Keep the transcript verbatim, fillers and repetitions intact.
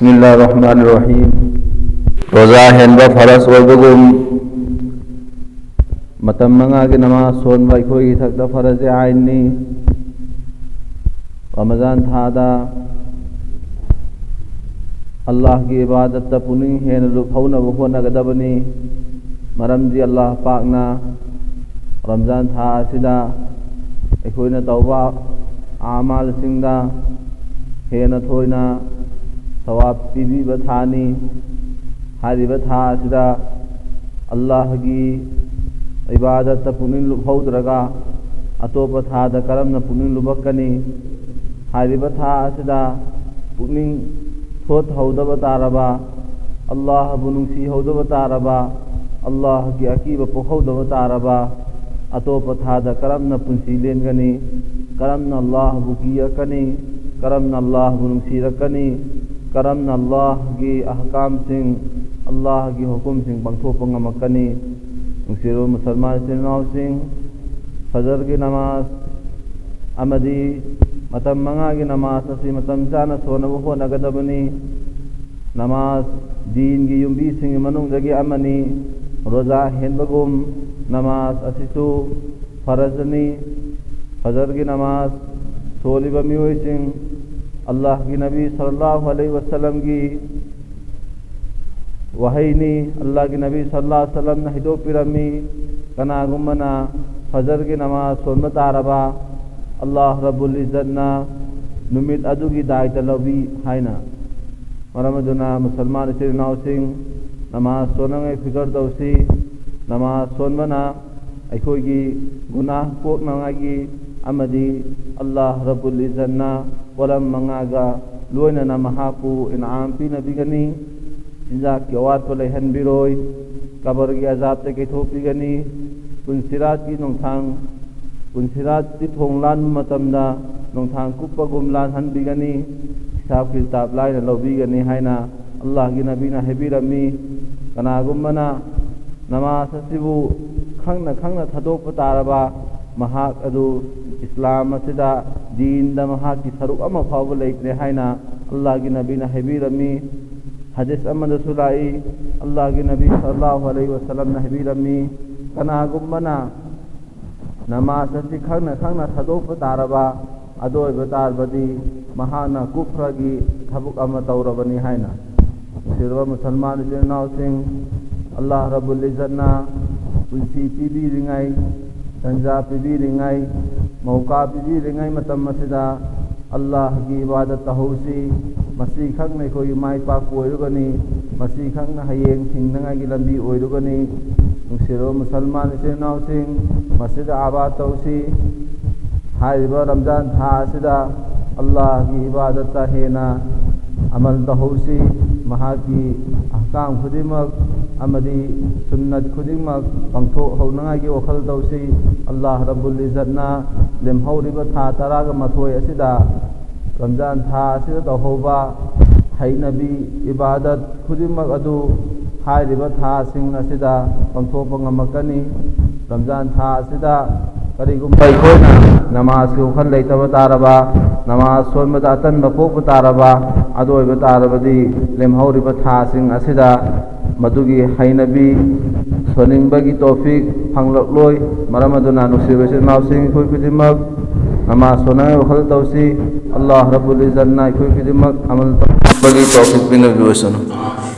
بسم الله الرحمن الرحيم. ꯔꯣꯖꯥ ꯍꯦꯟꯕ ꯐꯔꯖ ꯑꯣꯏꯕꯒꯨꯝ, ꯃꯇꯝ ꯃꯉꯥꯒꯤ ꯅꯃꯥꯖ ꯁꯣꯟꯕ ꯑꯩꯈꯣꯏꯒꯤ ꯊꯛꯇ ꯐꯔꯖ ꯑꯥꯏꯟꯅꯤ꯫ ꯔꯃꯖꯥꯟ ꯊꯥꯗ ꯑꯜꯂꯥꯍꯒꯤ ꯏꯕꯥꯗꯠꯇ ꯄꯨꯛꯅꯤꯡ ꯍꯦꯟꯅ ꯂꯨꯞꯍꯧꯅꯕ ꯍꯣꯠꯅꯒꯗꯕꯅꯤ꯫ ꯃꯔꯝꯗꯤ ꯑꯜꯂꯥꯍ ꯄꯥꯛꯅ ꯔꯝꯖꯥꯟ ꯊꯥ ꯑꯁꯤꯗ ꯑꯩꯈꯣꯏꯅ ꯇꯧꯕ ꯑꯃꯥꯜꯁꯤꯡꯗ ꯍꯦꯟꯅ ꯊꯣꯏꯅ ꯊꯋꯥꯕ ꯄꯤꯕꯤꯕ ꯊꯥꯅꯤ꯫ ꯍꯥꯏꯔꯤꯕ ꯊꯥ ꯑꯁꯤꯗ ꯑꯜꯂꯥꯍꯒꯤ ꯏꯕꯥꯗꯠꯇ ꯄꯨꯛꯅꯤꯡ ꯂꯨꯞꯍꯧꯗ꯭ꯔꯒ ꯑꯇꯣꯞꯄ ꯊꯥꯗ ꯀꯔꯝꯅ ꯄꯨꯛꯅꯤꯡ ꯂꯨꯞꯄꯛꯀꯅꯤ? ꯍꯥꯏꯔꯤꯕ ꯊꯥ ꯑꯁꯤꯗ ꯄꯨꯛꯅꯤꯡ ꯊꯣꯠꯍꯧꯗꯕ ꯇꯥꯔꯕ, ꯑꯜꯂꯥꯍꯕꯨ ꯅꯨꯡꯁꯤꯍꯧꯗꯕ ꯇꯥꯔꯕ, ꯑꯜꯂꯥꯍꯒꯤ ꯑꯀꯤꯕ ꯄꯣꯛꯍꯧꯗꯕ ꯇꯥꯔꯕ, ꯑꯇꯣꯞꯄ ꯊꯥꯗ ꯀꯔꯝꯅ ꯄꯨꯟꯁꯤ ꯂꯦꯟꯒꯅꯤ? ꯀꯔꯝꯅ ꯑꯜꯂꯥꯍꯕꯨ ꯀꯤꯔꯛꯀꯅꯤ? ꯀꯔꯝꯅ ꯑꯜꯂꯥꯍꯕꯨ ꯅꯨꯡꯁꯤꯔꯛꯀꯅꯤ? ꯀꯔꯝꯅ ꯑꯜꯂꯥꯍꯒꯤ ꯑꯍꯀꯥꯝꯁꯤꯡ, ꯑꯜꯂꯥꯍꯒꯤ ꯍꯨꯀꯨꯝꯁꯤꯡ ꯄꯥꯡꯊꯣꯛꯄ ꯉꯝꯃꯛꯀꯅꯤ? ꯅꯨꯡꯁꯤꯔꯕ ꯃꯨꯁꯜꯃꯥꯟ ꯏꯆꯤꯜ ꯏꯅꯥꯎꯁꯤꯡ, ꯐꯖꯔꯒꯤ ꯅꯃꯥꯖ ꯑꯃꯗꯤ ꯃꯇꯝ ꯃꯉꯥꯒꯤ ꯅꯃꯥꯖ ꯑꯁꯤ ꯃꯇꯝ ꯆꯥꯅ ꯁꯣꯟꯅꯕ ꯍꯣꯠꯅꯒꯗꯕꯅꯤ꯫ ꯅꯃꯥꯖ ꯗꯤꯟꯒꯤ ꯌꯨꯝꯕꯤꯁꯤꯡꯒꯤ ꯃꯅꯨꯡꯗꯒꯤ ꯑꯃꯅꯤ꯫ ꯔꯣꯖꯥ ꯍꯦꯟꯕꯒꯨꯝ ꯅꯃꯥꯖ ꯑꯁꯤꯁꯨ ꯐꯔꯖꯅꯤ꯫ ꯐꯖꯔꯒꯤ ꯅꯃꯥꯖ ꯁꯣꯜꯂꯤꯕ ꯃꯤꯑꯣꯏꯁꯤꯡ, ꯑꯜꯂꯥꯍꯒꯤ ꯅꯕꯤ ꯁꯜꯂꯜꯂꯥꯍꯨ ꯑꯂꯩꯍꯤ ꯋꯁꯜꯂꯝꯒꯤ ꯋꯥꯍꯩꯅꯤ꯫ ꯑꯜꯂꯥꯍꯒꯤ ꯅꯕꯤ ꯁꯜꯂꯜꯂꯥꯍꯨ ꯑꯂꯩꯍꯤ ꯋꯁꯜꯂꯝꯅ ꯍꯥꯏꯗꯣꯛꯄꯤꯔꯝꯃꯤ, ꯀꯅꯥꯒꯨꯝꯕꯅ ꯐꯖꯔꯒꯤ ꯅꯃꯥꯖ ꯁꯣꯟꯕ ꯇꯥꯔꯕ, ꯑꯜꯂꯥꯍ ꯔꯕꯨꯜ ꯏꯖꯠꯅ ꯅꯨꯃꯤꯠ ꯑꯗꯨꯒꯤ ꯗꯥꯏꯇ ꯂꯧꯕꯤ ꯍꯥꯏꯅ꯫ ꯃꯔꯝ ꯑꯗꯨꯅ ꯃꯨꯁꯜꯃꯥꯟ ꯏꯆꯤꯜ ꯏꯅꯥꯎꯁꯤꯡ, ꯅꯃꯥꯖ ꯁꯣꯟꯅꯉꯥꯏ ꯐꯤꯀꯔ ꯇꯧꯁꯤ꯫ ꯅꯃꯥꯖ ꯁꯣꯟꯕꯅ ꯑꯩꯈꯣꯏꯒꯤ ꯒꯨꯅꯥꯍ ꯀꯣꯛꯅꯉꯥꯏꯒꯤ ꯑꯃꯗꯤ ꯑꯜꯂꯥꯍ ꯔꯕꯨꯜ ꯏꯖꯠꯅ ꯄꯣꯠꯂꯝ ꯃꯉꯥꯒ ꯂꯣꯏꯅꯅ ꯃꯍꯥꯛꯄꯨ ꯏꯅꯥꯝ ꯄꯤꯅꯕꯤꯒꯅꯤ꯫ ꯆꯤꯟꯖꯥꯛꯀꯤ ꯑꯋꯥꯠꯄ ꯂꯩꯍꯟꯕꯤꯔꯣꯏ꯫ ꯀꯕꯔꯒꯤ ꯑꯖꯥꯕꯇ ꯀꯩꯊꯣꯛꯄꯤꯒꯅꯤ꯫ ꯄꯨꯟꯁꯤꯔꯥꯠꯀꯤ ꯅꯣꯡꯊꯥꯡ, ꯄꯨꯟꯁꯤꯔꯥꯠꯀꯤ ꯊꯣꯡ ꯂꯥꯟꯕ ꯃꯇꯝꯗ ꯅꯣꯡꯊꯥꯡ ꯀꯨꯞꯄꯒꯨꯝ ꯂꯥꯟꯍꯟꯕꯤꯒꯅꯤ꯫ ꯍꯤꯁꯥꯕ ꯀꯤꯇꯥꯕ ꯂꯥꯏꯅ ꯂꯧꯕꯤꯒꯅꯤ ꯍꯥꯏꯅ ꯑꯜꯂꯥꯍꯒꯤ ꯅꯕꯤꯅ ꯍꯥꯏꯕꯤꯔꯝꯃꯤ꯫ ꯀꯅꯥꯒꯨꯝꯕꯅ ꯅꯃꯥꯖ ꯑꯁꯤꯕꯨ ꯈꯪꯅ ꯈꯪꯅ ꯊꯥꯗꯣꯛꯄ ꯇꯥꯔꯕ, ꯃꯍꯥꯛ ꯑꯗꯨ ꯏꯁꯂꯥꯝ ꯑꯁꯤꯗ, ꯗꯤꯟꯗ ꯃꯍꯥꯛꯀꯤ ꯁꯔꯨꯛ ꯑꯃ ꯐꯥꯎꯕ ꯂꯩꯇ꯭ꯔꯦ ꯍꯥꯏꯅ ꯑꯜꯂꯥꯍꯒꯤ ꯅꯕꯤꯅ ꯍꯥꯏꯕꯤꯔꯝꯃꯤ, ꯍꯗꯤꯁ ꯑꯃꯗꯁꯨ ꯂꯥꯛꯏ, ꯑꯜꯂꯥꯍꯒꯤ ꯅꯕꯤ ꯁꯜꯂꯜꯂꯥꯍꯨ ꯑꯂꯩꯍꯤ ꯋꯁꯜꯂꯝꯅ ꯍꯥꯏꯕꯤꯔꯝꯃꯤ, ꯀꯅꯥꯒꯨꯝꯕꯅ ꯅꯃꯥꯖ ꯑꯁꯤ ꯈꯪꯅ ꯈꯪꯅ ꯊꯥꯗꯣꯛꯄ ꯇꯥꯔꯕ, ꯑꯗꯨ ꯑꯣꯏꯕ ꯇꯥꯔꯕꯗꯤ ꯃꯍꯥꯛꯅ ꯀꯨꯐ꯭ꯔꯒꯤ ꯊꯕꯛ ꯑꯃ ꯇꯧꯔꯕꯅꯤ ꯍꯥꯏꯅ꯫ ꯅꯨꯡꯁꯤꯔꯕ ꯃꯨꯁꯜꯃꯥꯟ ꯏꯆꯤꯜ ꯏꯅꯥꯎꯁꯤꯡ, ꯑꯜꯂꯥꯍ ꯔꯕꯨꯜ ꯏꯖꯠꯅ ꯄꯨꯟꯁꯤ ꯄꯤꯕꯤꯔꯤꯉꯩ, ꯇꯟꯖꯥ ꯄꯤꯕꯤꯔꯤꯉꯩ, ꯃꯧꯀꯥ ꯄꯤꯕꯤꯔꯤꯉꯩ ꯃꯇꯝ ꯑꯁꯤꯗ ꯑꯜꯂꯥꯍꯒꯤ ꯏꯕꯥꯗꯠ ꯇꯧꯍꯧꯁꯤ꯫ ꯃꯁꯤꯈꯛꯅ ꯑꯩꯈꯣꯏꯒꯤ ꯃꯥꯏ ꯄꯥꯛꯄ ꯑꯣꯏꯔꯒꯅꯤ꯫ ꯃꯁꯤꯈꯛꯅ ꯍꯌꯦꯡ ꯍꯤꯡꯅꯉꯥꯏꯒꯤ ꯂꯝꯕꯤ ꯑꯣꯏꯔꯒꯅꯤ꯫ ꯅꯨꯡꯁꯤꯔꯕ ꯃꯨꯁꯜꯃꯥꯟ ꯏꯆꯤꯜ ꯏꯅꯥꯎꯁꯤꯡ, ꯃꯁꯖꯤꯗ ꯑꯥꯕꯥꯗ ꯇꯧꯁꯤ꯫ ꯍꯥꯏꯔꯤꯕ ꯔꯝꯖꯥꯟ ꯊꯥ ꯑꯁꯤꯗ ꯑꯜꯂꯥꯍꯒꯤ ꯏꯕꯥꯗꯠꯇ ꯍꯦꯟꯅ ꯑꯃꯜ ꯇꯧꯍꯧꯁꯤ꯫ ꯃꯍꯥꯛꯀꯤ ꯑꯍꯀꯥꯝ ꯈꯨꯗꯤꯡꯃꯛ ꯑꯃꯗꯤ ꯁꯨꯟꯅꯠ ꯈꯨꯗꯤꯡꯃꯛ ꯄꯥꯡꯊꯣꯛꯍꯧꯅꯉꯥꯏꯒꯤ ꯋꯥꯈꯜ ꯇꯧꯁꯤ꯫ ꯑꯜꯂꯥꯍ ꯔꯕꯨꯜ ꯏꯖꯠꯅ ꯂꯦꯝꯍꯧꯔꯤꯕ ꯊꯥ ꯇꯔꯥꯒ ꯃꯥꯊꯣꯏ ꯑꯁꯤꯗ, ꯔꯝꯖꯥꯟ ꯊꯥ ꯑꯁꯤꯗ ꯇꯧꯍꯧꯕ ꯍꯩꯅꯕꯤ, ꯏꯕꯥꯗꯠ ꯈꯨꯗꯤꯡꯃꯛ ꯑꯗꯨ ꯍꯥꯏꯔꯤꯕ ꯊꯥꯁꯤꯡ ꯑꯁꯤꯗ ꯄꯥꯡꯊꯣꯛꯄ ꯉꯝꯃꯛꯀꯅꯤ꯫ ꯔꯝꯖꯥꯟ ꯊꯥ ꯑꯁꯤꯗ ꯀꯔꯤꯒꯨꯝꯕ ꯑꯩꯈꯣꯏꯅ ꯅꯃꯥꯖꯀꯤ ꯋꯥꯈꯜ ꯂꯩꯇꯕ ꯇꯥꯔꯕ, ꯅꯃꯥꯖ ꯁꯣꯟꯕꯗ ꯑꯇꯟꯕ ꯄꯣꯛꯄ ꯇꯥꯔꯕ, ꯑꯗꯨ ꯑꯣꯏꯕ ꯇꯥꯔꯕꯗꯤ ꯂꯦꯝꯍꯧꯔꯤꯕ ꯊꯥꯁꯤꯡ ꯑꯁꯤꯗ ꯃꯗꯨꯒꯤ ꯍꯩꯅꯕꯤ ꯁꯣꯟꯅꯤꯡꯕꯒꯤ ꯇꯧꯐꯤꯛ ꯐꯪꯂꯛꯂꯣꯏ꯫ ꯃꯔꯝ ꯑꯗꯨꯅ ꯅꯨꯡꯁꯤꯕ ꯏꯆꯤꯜ ꯏꯅꯥꯎꯁꯤꯡ, ꯑꯩꯈꯣꯏ ꯈꯨꯗꯤꯡꯃꯛ ꯅꯃꯥꯖ ꯁꯣꯟꯅꯉꯥꯏ ꯋꯥꯈꯜ ꯇꯧꯁꯤ꯫ ꯑꯜꯂꯥꯍ ꯔꯕꯨꯜ ꯏꯖꯠꯅ ꯑꯩꯈꯣꯏ ꯈꯨꯗꯤꯡꯃꯛ ꯑꯃꯜ ꯇꯧꯕꯒꯤ ꯇꯧꯐꯤꯛ ꯄꯤꯅꯕꯤꯌꯨ꯫